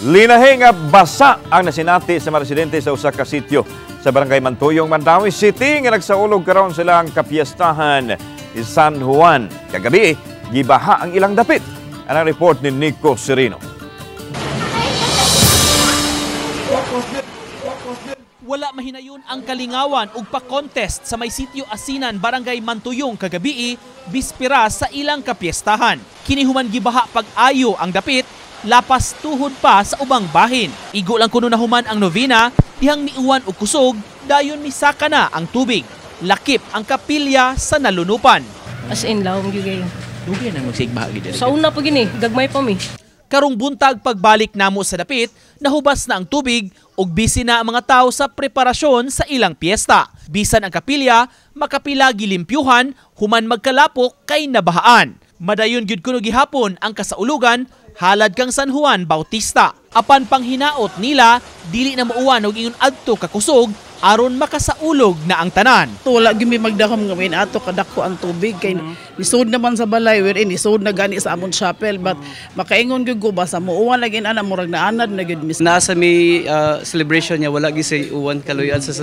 Linahi nga basa ang nasinati sa mga residente sa usa ka sitio sa Barangay Mantuyong, Mandaue City nga nagsaulog karon silang kapiestahan ni San Juan. Kagabi, gibaha ang ilang dapit. Ang report ni Nico Sereno. Wala mahinayon ang kalingawan ug pa-contest sa may sitio Asinan, Barangay Mantuyong kagabi, bispera sa ilang kapiestahan. Kini human gibaha pag-ayo ang dapit, lapas tuhod pa sa ubang bahin. Igo lang kuno nahuman ang novena, dihang miuwan og kusog, dayon misaka na ang tubig. Lakip ang kapilya sa nalunupan. As in, lawom gyud kayo. Dugay nang magsigbaha gid. Sa una pa gini, gagmay pa mi. Karong buntag pagbalik namo sa dapit, nahubas na ang tubig ug busy na ang mga tao sa preparasyon sa ilang piyesta. Bisan ang kapilya, makapila gilimpyuhan, human magkalapok kay nabahaan. Madayon gyud kuno gihapon ang kasaulugan, halad kang San Juan Bautista. Apan panghinaot nila, dili na muuwan og ingon adto kakusog aron makasaulog na ang tanan. Wala gyud mi magdahom nga main ato kadako ang tubig kay nisud naman sa balay wherein nisud na gani sa amon chapel, but makaingon gyud ko ba sa muuwan lagi ana murag naanad na gyud mis. Naa sa may celebration niya, wala gyud say uwan kaluyan sa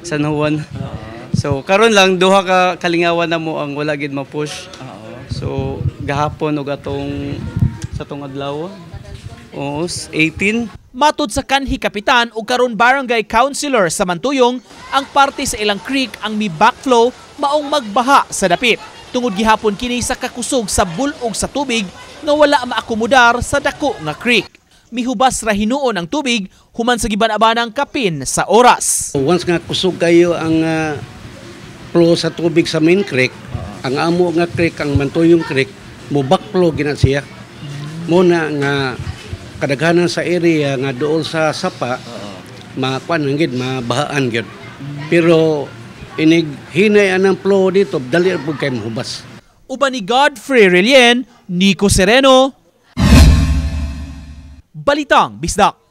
San Juan. So karon lang duha ka kalingawan na mo ang wala gid ma-push. So gahapon og atong sa tong adlaw. Oo, 18. Matud sa kanhi kapitan o karon barangay councilor sa Mantuyong, ang parte sa ilang creek ang mi backflow maong magbaha sa dapit. Tungod gihapon kini sa kakusog sa bulog sa tubig nga wala maakomodar sa dako nga creek. Mihubas ra hinuon ang tubig human sa giban-abanang kapin sa oras. Once nga kusog kayo ang flow sa tubig sa main creek, ang amo nga creek, ang Mantuyong Creek, mo backflow gina siya. Muna nga kadaghanan sa area nga dool sa sapa, makuan ang gid, mabahaan gyud. Pero inig hinay anang flow dito, dali ra pud kay mahubas. Uban ni Godfrey Relien, Nico Sereno, Balitang Bisdak.